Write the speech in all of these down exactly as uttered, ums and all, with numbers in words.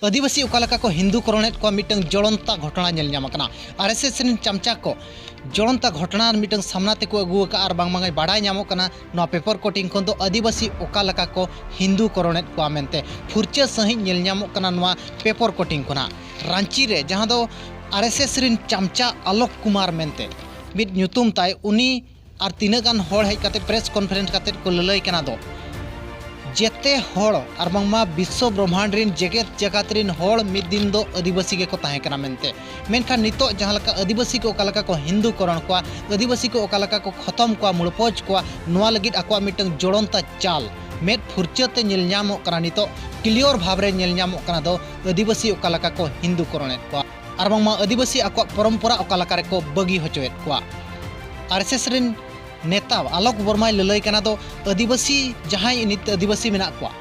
ᱟᱹᱫᱤᱵᱟᱹᱥᱤ ᱚᱠᱟ ᱞᱮᱠᱟ ᱠᱚ ᱦᱤᱱᱫᱩ ᱠᱚᱨᱚᱱᱮᱫ ᱠᱚᱣᱟ, ᱢᱤᱫᱴᱟᱝ ᱡᱚᱲᱚᱱᱛᱟ ᱜᱷᱚᱴᱚᱱᱟ ᱧᱮᱞ ᱧᱟᱢ ᱟᱠᱟᱱᱟ᱾ ᱟᱨ ᱮᱥ ᱮᱥ ᱨᱮᱱ ᱪᱟᱢᱪᱟ ᱠᱚ ᱡᱚᱲᱚᱱᱛᱟ ᱜᱷᱚᱴᱚᱱᱟ ᱢᱤᱫᱴᱟᱝ ᱥᱟᱢᱱᱟ ᱛᱮᱠᱚ ᱟᱹᱜᱩ ᱟᱠᱟᱫᱼᱟ᱾ ᱟᱨ ᱵᱟᱝᱢᱟ ᱵᱟᱰᱟᱭ ᱧᱟᱢᱚᱜ ᱠᱟᱱᱟ, ᱱᱚᱣᱟ ᱯᱮᱯᱚᱨ ᱠᱚᱴᱤᱝ ᱠᱷᱚᱱ ᱫᱚ ᱟᱹᱫᱤᱵᱟᱹᱥᱤ ᱚᱠᱟ ᱞᱮᱠᱟ ᱠᱚ ᱦᱤᱱᱫᱩ ᱠᱚᱨᱚᱱᱮᱫ ᱠᱚᱣᱟ ᱢᱮᱱᱛᱮ ᱯᱷᱩᱨᱪᱟᱹ ᱥᱟᱺᱦᱤᱡ ᱧᱮᱞ ᱧᱟᱢᱚᱜ ᱠᱟᱱᱟ ᱱᱚᱣᱟ ᱯᱮᱯᱚᱨ ᱠᱚᱴᱤᱝ ᱠᱷᱚᱱᱟᱜ᱾ ᱨᱟᱺᱪᱤ ᱨᱮ, ᱡᱟᱦᱟᱸ ᱫᱚ ᱟᱨ ᱮᱥ ᱮᱥ ᱨᱮᱱ ᱪᱟᱢᱪᱟ ᱟᱞᱚᱠ ᱠᱩᱢᱟᱨ ᱢᱮᱱᱛᱮ ᱢᱤᱫ ᱧᱩᱛᱩᱢ ᱛᱟᱭ, ᱩᱱᱤ ᱟᱨ ᱛᱤᱱᱟᱹᱜ ᱜᱟᱱ ᱦᱚᱲ ᱦᱮᱡ ᱠᱟᱛᱮ ᱯᱨᱮᱥ ᱠᱚᱱᱯᱷᱟᱨᱮᱱᱥ ᱠᱟᱛᱮ ᱠᱚ ᱞᱟᱹᱞᱟᱹᱭ ᱠᱟᱱᱟ ᱫᱚ, ᱡᱮᱛᱮ ᱦᱚᱲ ᱟᱨ ᱵᱟᱝᱢᱟ ᱵᱤᱥᱥᱚ ᱵᱨᱚᱦᱢᱟᱱᱰ ᱨᱮᱱ, ᱡᱮᱜᱮᱛ ᱡᱟᱠᱟᱛ ᱨᱮᱱ ᱦᱚᱲ ᱢᱤᱫ ᱫᱤᱱ ᱫᱚ ᱟᱹᱫᱤᱵᱟᱹᱥᱤ ᱜᱮᱠᱚ ᱛᱟᱦᱮᱸ ᱠᱟᱱᱟ ᱢᱮᱱᱛᱮ᱾ ᱢᱮᱱᱠᱷᱟᱱ ᱱᱤᱛᱚᱜ ᱡᱟᱦᱟᱸ ᱞᱮᱠᱟ ᱟᱹᱫᱤᱵᱟᱹᱥᱤ ᱠᱚ ᱚᱠᱟ ᱞᱮᱠᱟ ᱠᱚ ᱦᱤᱱᱫᱩ ᱠᱚᱨᱚᱱ ᱠᱚᱣᱟ, ᱟᱹᱫᱤᱵᱟᱹᱥᱤ ᱠᱚ ᱚᱠᱟ ᱞᱮᱠᱟ ᱠᱚ ᱠᱷᱚᱛᱚᱢ ᱠᱚᱣᱟ, ᱢᱩᱲᱯᱚᱡᱽ ᱠᱚᱣᱟ, ᱱᱚᱣᱟ ᱞᱟᱹᱜᱤᱫ ᱟᱠᱚᱣᱟᱜ ᱢᱤᱫᱴᱟᱝ ᱡᱚᱲᱚᱱᱛᱟ ᱪᱟᱞ ᱢᱮᱫ ᱯᱷᱩᱨᱪᱟᱹ ᱛᱮ ᱧᱮᱞ ᱧᱟᱢᱚᱜ ᱠᱟᱱᱟ᱾ ᱱᱤᱛᱚᱜ ᱠᱞᱤᱭᱚᱨ ᱵᱷᱟᱵᱽ ᱨᱮ ᱧᱮᱞ ᱧᱟᱢᱚᱜ ᱠᱟᱱᱟ ᱫᱚ ᱟᱹᱫᱤᱵᱟᱹᱥᱤ ᱚᱠᱟ ᱞᱮᱠᱟ ᱠᱚ ᱦᱤᱱᱫᱩ ᱠᱚᱨᱚᱱᱮᱫ ᱠᱚᱣᱟ, ᱟᱨ ᱵᱟᱝᱢᱟ ᱟᱹᱫᱤᱵᱟᱹᱥᱤ ᱟᱠᱚᱣᱟᱜ ᱯᱚᱨᱚᱢᱯᱚᱨᱟ ᱚᱠᱟ ᱞᱮᱠᱟ ᱨᱮᱠᱚ ᱵᱟᱹᱜᱤ ᱦᱚᱪᱚᱭᱮᱫ ᱠᱚᱣᱟ᱾ ᱟᱨ ᱮᱥ ᱮᱥ ᱨᱮᱱ ᱱᱮᱛᱟ ᱟᱞᱚᱠ ᱵᱚᱨᱢᱟᱭ ᱞᱟᱹᱞᱟᱹᱭ ᱠᱟᱱᱟ ᱫᱚ, ᱟᱹᱫᱤᱵᱟᱹᱥᱤ ᱡᱟᱦᱟᱸᱭ ᱱᱤᱛ ᱟᱹᱫᱤᱵᱟᱹᱥᱤ ᱢᱮᱱᱟᱜ ᱠᱚᱣᱟ,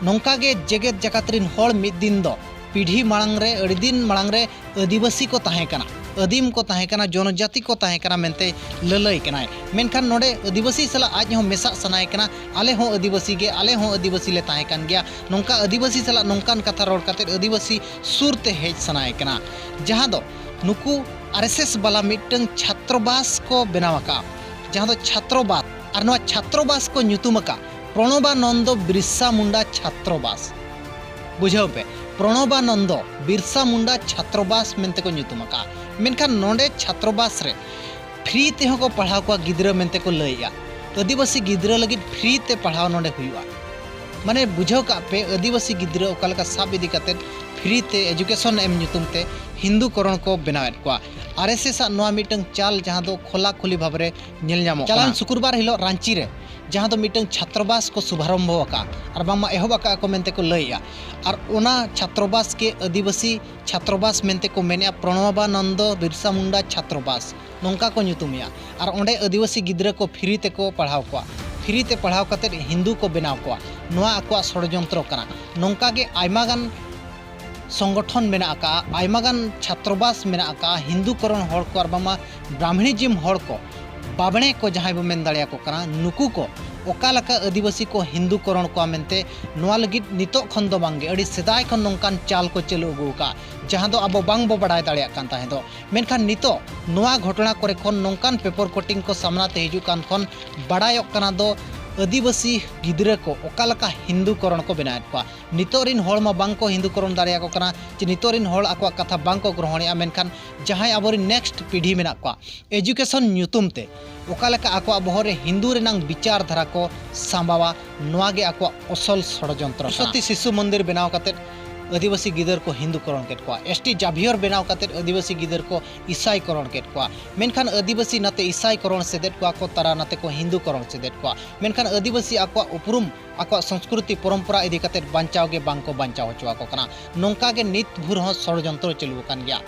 ᱱᱚᱝᱠᱟ ᱜᱮ ᱡᱮᱜᱮᱛ ᱡᱟᱠᱟᱛ ᱨᱮᱱ ᱦᱚᱲ ᱢᱤᱫ ᱫᱤᱱ ᱫᱚ, ᱯᱤᱲᱦᱤ ᱢᱟᱲᱟᱝ ᱨᱮ, ᱟᱹᱰᱤ ᱫᱤᱱ ᱢᱟᱲᱟᱝ ᱨᱮ ᱟᱹᱫᱤᱵᱟᱹᱥᱤ ᱠᱚ ᱛᱟᱦᱮᱸ ᱠᱟᱱᱟ, ᱟᱹᱫᱤᱢ ᱠᱚ ᱛᱟᱦᱮᱸ ᱠᱟᱱᱟ, ᱡᱚᱱᱚᱡᱟᱹᱛᱤ ᱠᱚ ᱛᱟᱦᱮᱸ ᱠᱟᱱᱟ ᱢᱮᱱᱛᱮ ᱞᱟᱹᱞᱟᱹᱭ ᱠᱟᱱᱟᱭ᱾ ᱢᱮᱱᱠᱷᱟᱱ ᱱᱚᱰᱮ ᱟᱹᱫᱤᱵᱟᱹᱥᱤ ᱥᱟᱞᱟᱜ ᱟᱡ ᱦᱚᱸ ᱢᱮᱥᱟᱜ ᱥᱟᱱᱟᱭᱮ ᱠᱟᱱᱟ, ᱟᱞᱮ ᱦᱚᱸ ᱟᱹᱫᱤᱵᱟᱹᱥᱤ ᱜᱮ, ᱟᱞᱮ ᱦᱚᱸ ᱟᱹᱫᱤᱵᱟᱹᱥᱤ ᱞᱮ ᱛᱟᱦᱮᱸ ᱠᱟᱱ ᱜᱮᱭᱟ, ᱱᱚᱝᱠᱟ ᱟᱹᱫᱤᱵᱟᱹᱥᱤ ᱥᱟᱞᱟᱜ ᱱᱚᱝᱠᱟᱱ ᱠᱟᱛᱷᱟ ᱨᱚᱲ ᱠᱟᱛᱮ ᱟᱹᱫᱤᱵᱟᱹᱥᱤ ᱥᱩᱨ ᱛᱮ ᱦᱮᱡ ᱥᱟᱱᱟᱭᱮ ᱠᱟᱱᱟ, ᱡᱟᱦᱟᱸ ᱫᱚ ᱱᱩᱠᱩ ᱟᱨ ᱮᱥ ᱮᱥ ᱵᱟᱞᱟ ᱢᱤᱫᱴᱟᱝ ᱪᱷᱟᱛᱨᱚᱵᱟᱥ ᱠᱚ ᱵᱮᱱᱟᱣ ᱟᱠᱟᱫᱼᱟ, ᱡᱟᱦᱟᱸ ᱫᱚ ᱪᱷᱟᱛᱨᱚᱵᱟᱥ, ᱟᱨ ᱱᱚᱣᱟ ᱪᱷᱟᱛᱨᱚᱵᱟᱥ ᱠᱚ ᱧᱩᱛᱩᱢ ᱟᱠᱟᱫ ᱯᱨᱚᱬᱚᱵᱟᱱᱚᱱᱫᱚ ᱵᱤᱨᱥᱟ ᱢᱩᱱᱰᱟ ᱪᱷᱟᱛᱨᱚᱵᱟᱥ᱾ ᱵᱩᱡᱷᱟᱹᱣ ᱯᱮ, ᱯᱨᱚᱬᱚᱵᱟᱱᱚᱱᱫᱚ ᱵᱤᱨᱥᱟ ᱢᱩᱱᱰᱟ ᱪᱷᱟᱛᱨᱚᱵᱟᱥ ᱢᱮᱱᱛᱮ ᱠᱚ ᱧᱩᱛᱩᱢ ᱟᱠᱟᱫᱼᱟ᱾ ᱢᱮᱱᱠᱷᱟᱱ ᱱᱚᱰᱮ ᱪᱷᱟᱛᱨᱚᱵᱟᱥ ᱨᱮ ᱯᱷᱨᱤ ᱛᱮᱦᱚᱸ ᱠᱚ ᱯᱟᱲᱦᱟᱣ ᱠᱚᱣᱟ ᱜᱤᱫᱽᱨᱟᱹ ᱢᱮᱱᱛᱮ ᱠᱚ ᱞᱟᱹᱭᱮᱜᱼᱟ᱾ ᱟᱹᱫᱤᱵᱟᱹᱥᱤ ᱜᱤᱫᱽᱨᱟᱹ ᱞᱟᱹᱜᱤᱫ ᱯᱷᱨᱤ ᱛᱮ ᱯᱟᱲᱦᱟᱣ ᱱᱚᱰᱮ ᱦᱩᱭᱩᱜᱼᱟ᱾ ᱢᱟᱱᱮ, ᱵᱩᱡᱷᱟᱹᱣ ᱠᱟᱜ ᱯᱮ, ᱟᱹᱫᱤᱵᱟᱹᱥᱤ ᱜᱤᱫᱽᱨᱟᱹ ᱚᱠᱟ ᱞᱮᱠᱟ ᱥᱟᱵ ᱤᱫᱤ ᱠᱟᱛᱮ ᱯᱷᱨᱤ ᱛᱮ ᱮᱡᱩᱠᱮᱥᱚᱱ ᱮᱢ ᱧᱩᱛᱩᱢ ᱛᱮ ᱦᱤᱱᱫᱩ ᱠᱚᱨᱚᱱ ᱠᱚ ᱵᱮᱱᱟᱣᱮᱫ ᱠᱚᱣᱟ᱾ ᱟᱨ ᱮᱥ ᱮᱥ ᱟᱜ ᱱᱚᱣᱟ ᱢᱤᱫᱴᱟᱝ ᱪᱟᱞ, ᱡᱟᱦᱟᱸ ᱫᱚ ᱠᱷᱚᱞᱟ ᱠᱷᱩᱞᱤ ᱵᱷᱟᱵᱽ ᱨᱮ ᱧᱮᱞ ᱧᱟᱢᱚᱜ ᱠᱟᱱᱟ᱾ ᱪᱟᱞᱟᱣᱮᱱ ᱥᱩᱠᱨᱵᱟᱨ ᱦᱤᱞᱳᱜ ᱨᱟᱺᱪᱤ ᱨᱮ ᱡᱟᱦᱟᱸ ᱫᱚ ᱢᱤᱫᱴᱟᱝ ᱪᱷᱟᱛᱨᱚᱵᱟᱥ ᱠᱚ ᱥᱩᱵᱷᱟᱨᱚᱢᱵᱷᱚ ᱟᱠᱟᱫᱼᱟ, ᱟᱨ ᱵᱟᱝᱢᱟ ᱮᱦᱚᱵ ᱟᱠᱟᱫᱼᱟ ᱠᱚ ᱢᱮᱱᱛᱮ ᱠᱚ ᱞᱟᱹᱭᱮᱜᱼᱟ᱾ ᱟᱨ ᱚᱱᱟ ᱪᱷᱟᱛᱨᱚᱵᱟᱥ ᱜᱮ ᱟᱹᱫᱤᱵᱟᱹᱥᱤ ᱪᱷᱟᱛᱨᱚᱵᱟᱥ ᱢᱮᱱᱛᱮ ᱠᱚ ᱢᱮᱱᱮᱜᱼᱟ, ᱯᱨᱚᱬᱚᱵᱟᱱᱚᱱᱫᱚ ᱵᱤᱨᱥᱟ ᱢᱩᱱᱰᱟ ᱪᱷᱟᱛᱨᱚᱵᱟᱥ, ᱱᱚᱝᱠᱟ ᱠᱚ ᱧᱩᱛᱩᱢᱮᱜᱼᱟ᱾ ᱟᱨ ᱚᱸᱰᱮ ᱟᱹᱫᱤᱵᱟᱹᱥᱤ ᱜᱤᱫᱽᱨᱟᱹ ᱠᱚ ᱯᱷᱨᱤ ᱛᱮᱠᱚ ᱯᱟᱲᱦᱟᱣ ᱠᱚᱣᱟ᱾ ᱯᱷᱨᱤ ᱛᱮ ᱯᱟᱲᱦᱟᱣ ᱠᱟᱛᱮᱫ ᱦᱤᱱᱫᱩ ᱠᱚ ᱵᱮᱱᱟᱣ ᱠᱚᱣᱟ᱾ ᱱᱚᱣᱟ ᱟᱠᱚᱣᱟᱜ ᱥᱚᱲᱡᱚᱱᱛᱨᱚ ᱠᱟᱱᱟ᱾ ᱱᱚᱝᱠᱟ ᱜᱮ ᱟᱭᱢᱟ ᱜᱟᱱ ᱥᱚᱝᱜᱚᱴᱷᱚᱱ ᱢᱮᱱᱟᱜ ᱟᱠᱟᱫᱼᱟ, ᱟᱭᱢᱟ ᱜᱟᱱ ᱪᱷᱟᱛᱨᱚᱵᱟᱥ ᱢᱮᱱᱟᱜ ᱟᱠᱟᱫᱼᱟ, ᱦᱤᱱᱫᱩ ᱠᱚᱨᱚᱱ ᱦᱚᱲ ᱠᱚ ᱟᱨ ᱵᱟᱝᱢᱟ ᱵᱨᱟᱦᱢᱤᱱᱤᱡᱤᱢ ᱦᱚᱲ ᱠᱚ, ᱵᱟᱵᱽᱬᱮ ᱠᱚ ᱡᱟᱦᱟᱸᱭ ᱵᱚ ᱢᱮᱱ ᱫᱟᱲᱮᱭᱟᱠᱚ ᱠᱟᱱᱟ, ᱱᱩᱠᱩ ᱠᱚ ᱚᱠᱟ ᱞᱮᱠᱟ ᱟᱹᱫᱤᱵᱟᱹᱥᱤ ᱠᱚ ᱦᱤᱱᱫᱩ ᱠᱚᱨᱚᱬ ᱠᱚᱣᱟ ᱢᱮᱱᱛᱮ, ᱱᱚᱣᱟ ᱞᱟᱹᱜᱤᱫ ᱱᱤᱛᱚᱜ ᱠᱷᱚᱱ ᱫᱚ ᱵᱟᱝᱜᱮ, ᱟᱹᱰᱤ ᱥᱮᱫᱟᱭ ᱠᱷᱚᱱ ᱱᱚᱝᱠᱟᱱ ᱪᱟᱞ ᱠᱚ ᱪᱟᱹᱞᱩ ᱟᱹᱜᱩ ᱟᱠᱟᱫᱼᱟ, ᱡᱟᱦᱟᱸ ᱫᱚ ᱟᱵᱚ ᱵᱟᱝ ᱵᱚ ᱵᱟᱲᱟᱭ ᱫᱟᱲᱮᱭᱟᱜ ᱠᱟᱱ ᱛᱟᱦᱮᱸ ᱫᱚ᱾ ᱢᱮᱱᱠᱷᱟᱱ ᱱᱤᱛᱚᱜ ᱱᱚᱣᱟ ᱜᱷᱚᱴᱚᱱᱟ ᱠᱚᱨᱮ ᱠᱷᱚᱱ, ᱱᱚᱝᱠᱟᱱ ᱯᱮᱯᱚᱨ ᱠᱚᱴᱤᱝ ᱠᱚ ᱥᱟᱢᱱᱟ ᱛᱮ ᱦᱤᱡᱩᱜ ᱠᱟᱱ ᱠᱷᱚᱱ ᱵᱟᱲᱟᱭᱚᱜ ᱠᱟᱱᱟ ᱫᱚ ᱟᱹᱫᱤᱵᱟᱹᱥᱤ ᱜᱤᱫᱽᱨᱟᱹ ᱠᱚ ᱚᱠᱟ ᱞᱮᱠᱟ ᱦᱤᱱᱫᱩ ᱠᱚᱨᱚᱬ ᱠᱚ ᱵᱮᱱᱟᱣᱮᱫ ᱠᱚᱣᱟ᱾ ᱱᱤᱛᱚᱜ ᱨᱤᱱ ᱦᱚᱲ ᱢᱟ ᱵᱟᱝ ᱠᱚ ᱦᱤᱱᱫᱩ ᱠᱚᱨᱚᱬ ᱫᱟᱲᱮᱭᱟᱠᱚ ᱠᱟᱱᱟ, ᱪᱮ ᱱᱤᱛᱚᱜ ᱨᱤᱱ ᱦᱚᱲ ᱟᱠᱚᱣᱟᱜ ᱠᱟᱛᱷᱟ ᱵᱟᱝ ᱠᱚ ᱜᱨᱚᱦᱚᱬᱮᱫᱼᱟ, ᱢᱮᱱᱠᱷᱟᱱ ᱡᱟᱦᱟᱸᱭ ᱟᱵᱚᱨᱤᱱ next ᱯᱤᱲᱦᱤ ᱢᱮᱱᱟᱜ ᱠᱚᱣᱟ, education ᱧᱩᱛᱩᱢ ᱛᱮ ᱚᱠᱟ ᱞᱮᱠᱟ ᱟᱠᱚᱣᱟᱜ ᱵᱚᱦᱚᱜ ᱨᱮ ᱦᱤᱱᱫᱩ ᱨᱮᱱᱟᱝ ᱵᱤᱪᱟᱨ ᱫᱷᱟᱨᱟ ᱠᱚ ᱥᱟᱢᱵᱟᱣᱟ, ᱱᱚᱣᱟ ᱜᱮ ᱟᱠᱚᱣᱟᱜ ᱚᱥᱚᱞ ᱥᱚᱲᱡᱚᱱᱛᱨᱚ ᱠᱟᱱᱟ᱾ ᱥᱚᱨᱚᱥᱚᱛᱤ ᱥᱤᱥᱩ ᱢᱚᱱᱫᱤᱨ ᱵᱮᱱᱟᱣ ᱠᱟᱛᱮᱫ ᱟᱹᱫᱤᱵᱟᱹᱥᱤ ᱜᱤᱫᱟᱹᱨ ᱠᱚ ᱦᱤᱱᱫᱩ ᱠᱚᱨᱚᱬ ᱠᱮᱫ ᱠᱚᱣᱟ, ᱮᱥ ᱴᱤ ᱡᱟᱵᱷᱤᱭᱚᱨ ᱵᱮᱱᱟᱣ ᱠᱟᱛᱮᱫ ᱟᱹᱫᱤᱵᱟᱹᱥᱤ ᱜᱤᱫᱟᱹᱨ ᱠᱚ ᱤᱥᱟᱭ ᱠᱚᱨᱚᱬ ᱠᱮᱫ ᱠᱚᱣᱟ, ᱢᱮᱱᱠᱷᱟᱱ ᱟᱹᱫᱤᱵᱟᱹᱥᱤ ᱱᱟᱛᱮ ᱤᱥᱟᱭ ᱠᱚᱨᱚᱬ ᱥᱮᱫᱮᱫ ᱠᱚᱣᱟ ᱠᱚ, ᱛᱟᱨᱟ ᱱᱟᱛᱮ ᱠᱚ ᱦᱤᱱᱫᱩ ᱠᱚᱨᱚᱬ ᱥᱮᱫᱮᱫ ᱠᱚᱣᱟ, ᱢᱮᱱᱠᱷᱟᱱ ᱟᱹᱫᱤᱵᱟᱹᱥᱤ ᱟᱠᱚᱣᱟᱜ ᱩᱯᱨᱩᱢ, ᱟᱠᱚᱣᱟᱜ ᱥᱚᱝᱥᱠᱨᱩᱛᱤ ᱯᱚᱨᱚᱢᱯᱚᱨᱟ ᱤᱫᱤ ᱠᱟᱛᱮᱫ ᱵᱟᱧᱪᱟᱣ ᱜᱮ ᱵᱟᱝ ᱠᱚ ᱵᱟᱧᱪᱟᱣ ᱦᱚᱪᱚ ᱟᱠᱚ ᱠᱟᱱᱟ᱾ ᱱᱚᱝᱠᱟ ᱜᱮ ᱱᱤᱛ ᱵᱷᱳᱨ ᱦᱚᱸ ᱥᱚᱲᱡᱚᱱᱛᱨᱚ ᱪᱟᱹᱞᱩ ᱟᱠᱟᱱ ᱜᱮᱭᱟ᱾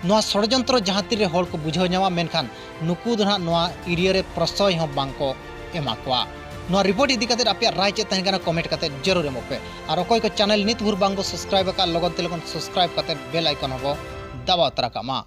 ᱱᱚᱣᱟ ᱥᱚᱲᱡᱚᱱᱛᱨᱚ ᱡᱟᱦᱟᱸ ᱛᱤᱨᱮ ᱦᱚᱲ ᱠᱚ ᱵᱩᱡᱷᱟᱹᱣ ᱧᱟᱢᱟ, ᱢᱮᱱᱠᱷᱟᱱ ᱱᱩᱠᱩ ᱫᱚ ᱱᱟᱦᱟᱜ ᱱᱚᱣᱟ ᱮᱨᱤᱭᱟ ᱨᱮ ᱯᱨᱚᱥᱨᱚᱭ ᱦᱚᱸ ᱵᱟᱝ ᱠᱚ ᱮᱢᱟ ᱠᱚᱣᱟ᱾ ᱱᱚᱣᱟ ᱨᱤᱯᱳᱨᱴ ᱤᱫᱤ ᱠᱟᱛᱮᱫ ᱟᱯᱮᱭᱟᱜ ᱨᱟᱭ ᱪᱮᱫ ᱛᱟᱦᱮᱸ ᱠᱟᱱᱟ, ᱠᱚᱢᱮᱱᱴ ᱠᱟᱛᱮᱫ ᱡᱟᱹᱨᱩᱲ ᱮᱢᱚᱜ ᱯᱮ᱾ ᱟᱨ ᱚᱠᱚᱭ ᱠᱚ ᱪᱮᱱᱮᱞ ᱱᱤᱛ ᱵᱷᱳᱨ ᱵᱟᱝ ᱵᱚ ᱥᱟᱵᱥᱠᱨᱟᱭᱤᱵ ᱟᱠᱟᱫ, ᱞᱚᱜᱚᱱ ᱛᱮ ᱞᱚᱜᱚᱱ ᱥᱟᱵᱥᱠᱨᱟᱭᱤᱵ ᱠᱟᱛᱮᱫ ᱵᱮᱞ ᱟᱭᱠᱚᱱ ᱦᱚᱸᱵᱚ ᱫᱟᱵᱟᱣ ᱛᱚᱨᱟ ᱠᱟᱜ ᱢᱟ᱾